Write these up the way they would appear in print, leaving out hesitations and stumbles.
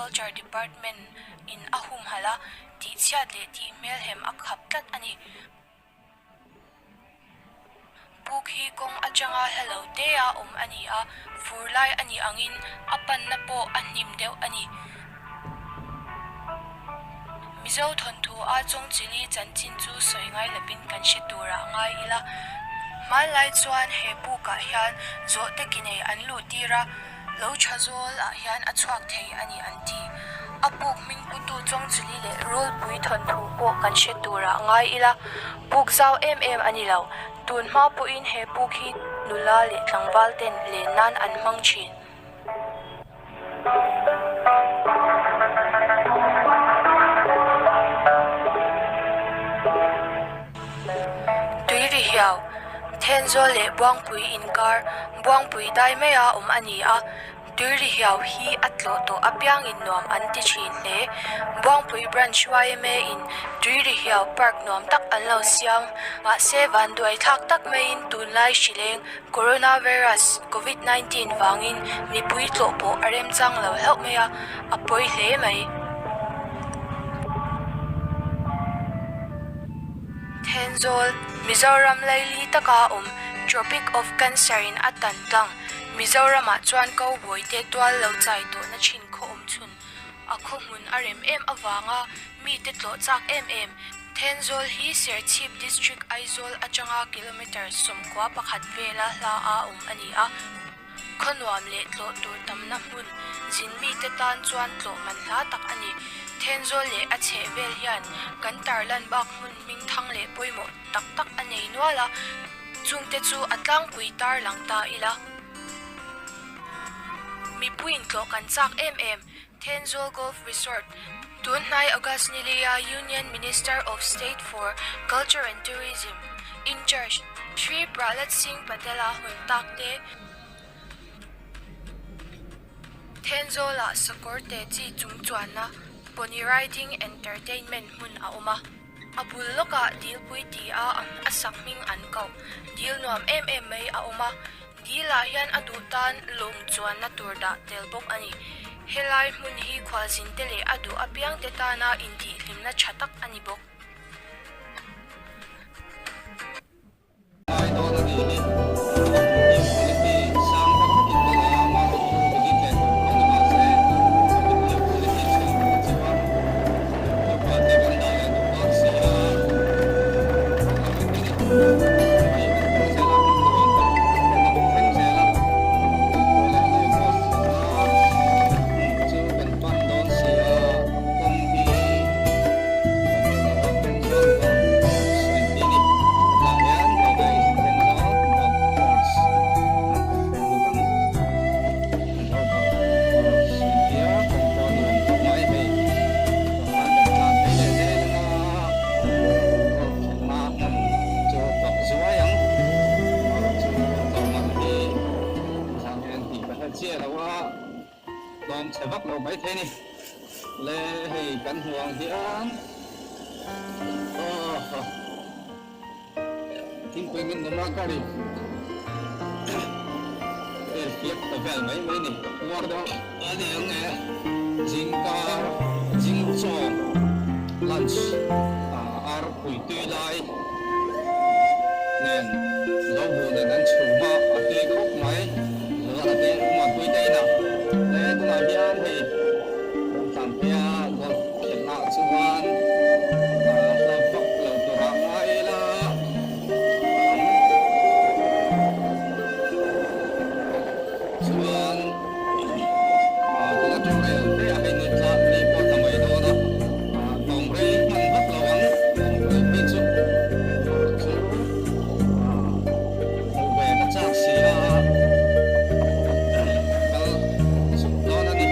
Culture Department in a humhalh a, tihchhiat leh tihhmelhem a khap tlat a ni. Puk hi kawng atanga hla lo te a awm a ni a, fur lai a nih angin a panna pawh a hnim deuh a ni. Mizo thawnthu a Chawngchili chanchin chu sawi ngai lovin kan hre turah ngai ila. Hmanlai chuan he pukah hian zawhte ki nei an luh tir a. Lo tha zawl ah hian a chhuak thei a ni an ti. A puk hming putu Chawngchuli leh Rulpui thawnthu pawh kan hre turah ngai ila, puk zau em em a ni lo. Tun hma pawhin he puk hi nula leh tlangval ten len nan an hmang thin. Tui ri hiau, Thenzawl leh Buangpui inkar, Buangpui dai maia awm a ni a, tui ri hiau hi a tlawh tawh apiangin nuam an ti thin hle. Buangpui Branch yma in tui ri hiau park nuam tak an lo siam. Mahse vanduai thlak tak maiin tunlai hrileng Coronavirus, Covid 19, vangin mipui tlawh pawh a remchang lo hlauh mai a, a pawi hle mai. Thenzawl, Mizoram laili taka awm Tropic of Cancer in a tan tlang. Mizoramah chuan cowboy te tual lo chai tawhna thin khaw awm chhun a khaw hmun a rem em avanga mite tlawh chak em em. Thenzawl hi Serchhip District Aizawl atanga kilometre 11 vela hla a awm a ni a. Khaw nuam leh tlawh tur tamna hmun zin mite tan chuan tlawh man hla tak a ni. Thenzawl leh a chheh vel hian kan tarlan bak hmun hming thang leh pawimawh tak tak a nei nual a, chungte chu a tlangpui tar lang ta ila. Mipuiin tlawh kan chak em em, Thenzawl Golf Resort, tun hnai August Nileia Union Minister of State for Culture and Tourism, In-charge, Shri Prahlad Singh Patel-a hawn tak te, Thenzawlah sakawr te chi chung chuanna Pony Riding Entertainment hmun a awm a. A bul lawkah Dilpui tia a sak hming an koh dil nuam em em mai a awm a. Dilah hian a duh tan lawng chuanna tur dah tel bawk a ni. Helai hmun hi khualzinte leh a duh apiangte tana intihhlimna tha tak a ni bawk. Ngai dawn a nih hi. Team quality sang vak in bal a, amaherawhchu chu Vicky tleh tur tho ni mah se, a video quality chhe lo tak chuan YouTube ah te kan dah leh duh dawn si a, a vek a ni. Hei kan kal zel a, hmun nuam tak kan thleng zel a, leh leh golf a hmun chu kan pan dawn si a, kawng hi Tlawm chhe vak lo maithei ni. Le hei kan hmuh ang hian aw thingpui min nawm a curry vel fiak ta vel mai mai ni ka puar deuh a ni ang e zingkar zing chaw lunch ar pui tui lai nen zo buh nen an chhum a a tui khawp mai zula te uma pui te inah le tunah hian hei kan tlan phei a golf khelh ah chuan hla vak lo tur ah ngai ila ang chuan tuna tang rel te ah hei ni tla ni pawh tla mai dawn a tawng rei hman vak lo ang tawng rei phei chu chu hmuh ve ka chak si a kal zuk dawn a ni.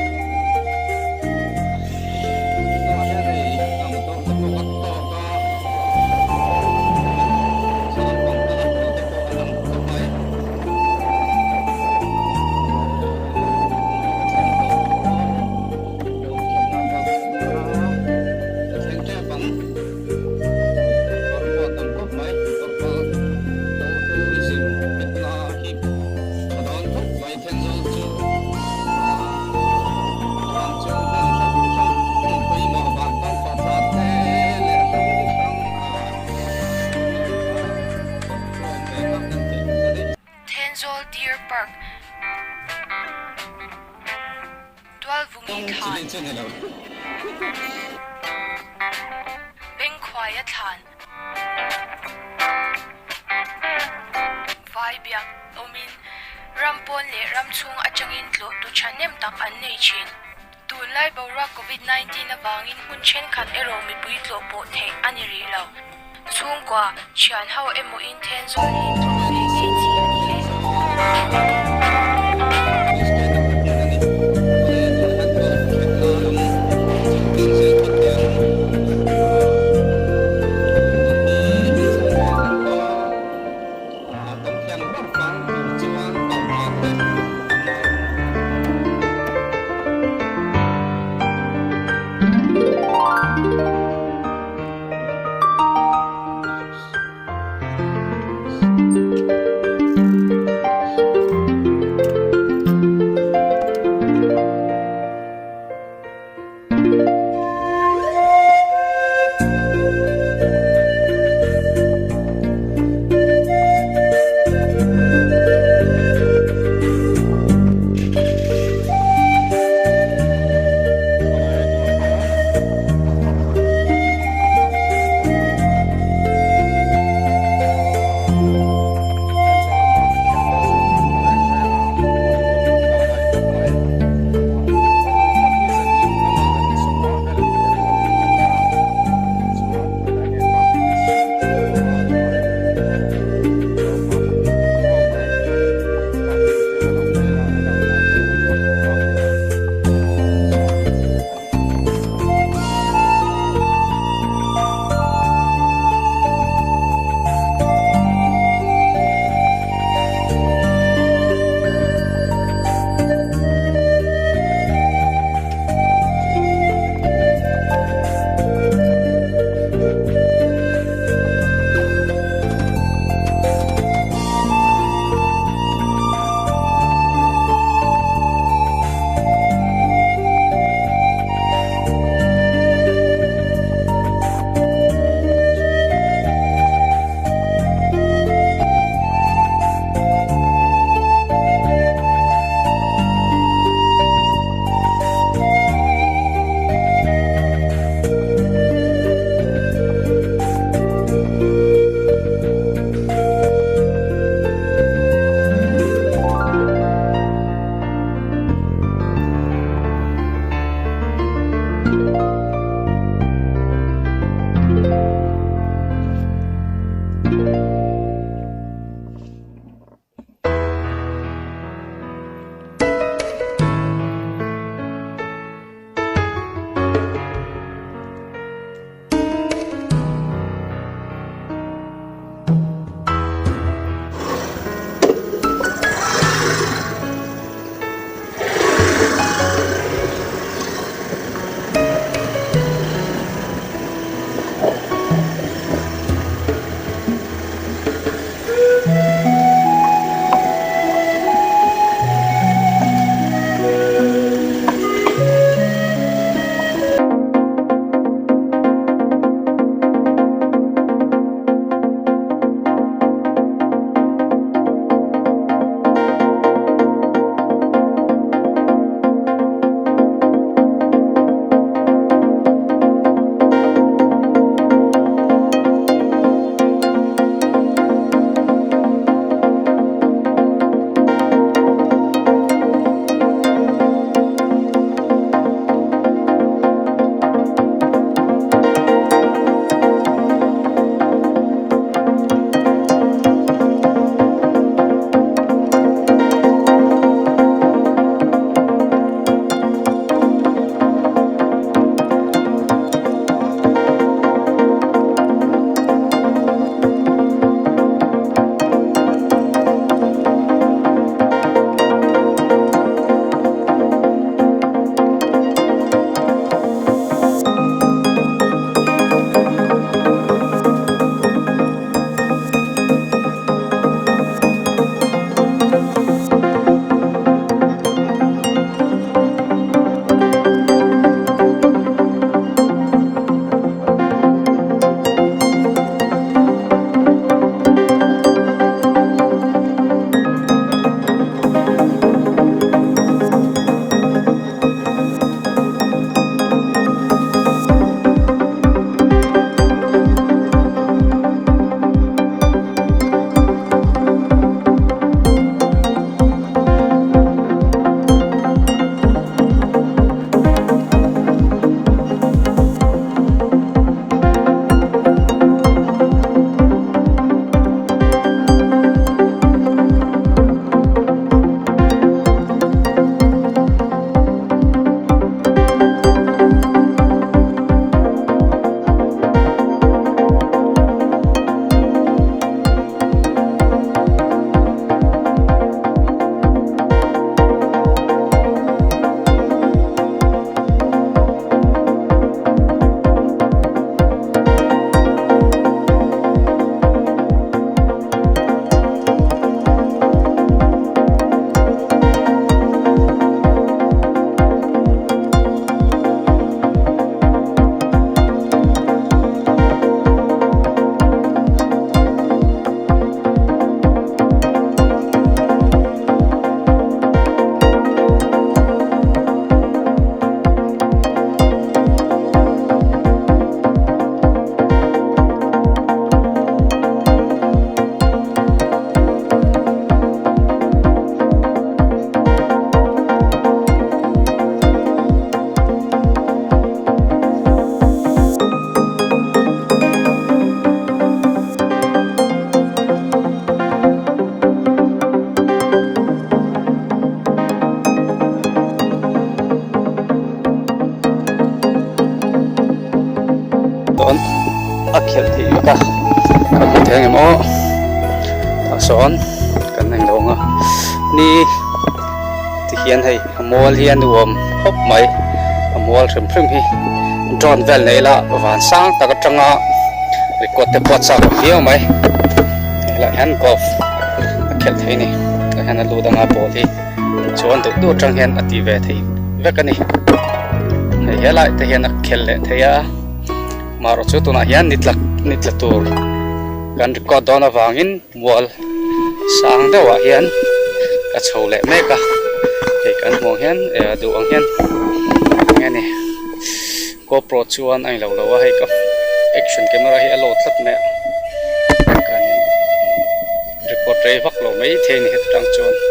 chu ni lo. Bengkhuaia thlan vai biak awmin ram pawn leh ram chhung atangin tlawhtu thahnem tak an nei thin. Tunlai boruak Covid 19 avangin hmun thenkhat erawh mipui tlawh pawh theih a ni rih lo. Chhungkua, thian ho emaw in Thenzawl hi tlawh ve ngei chi a ni e. a khelh theih vek a kan hmu thei ang em aw tah sawn kan eng lo ang a ni tihian hei a mual hi a nuam khawp mai a mual hrim hrim hi drone vel nei ila van sang tak atanga record te pawh a chak awm viau mai helaiah hian golf a khelh theih a ni tah hian a lut anga ball hi chuan duh duh atang hian a ti ve thei vek a ni hei helai te hian a khel leh thei a marawh chu tunah hian ni tla ni tla tur kan record dawn avangin mual sang deuhah hian ka chho leh mek a hei kan hmuh ang hian eh duh ang hian eng nge ni GoPro chuan a ni lo lo a hei ka action camera hi a load tlat mai a kan record rei vak lo mai thei a ni heta tang chuan.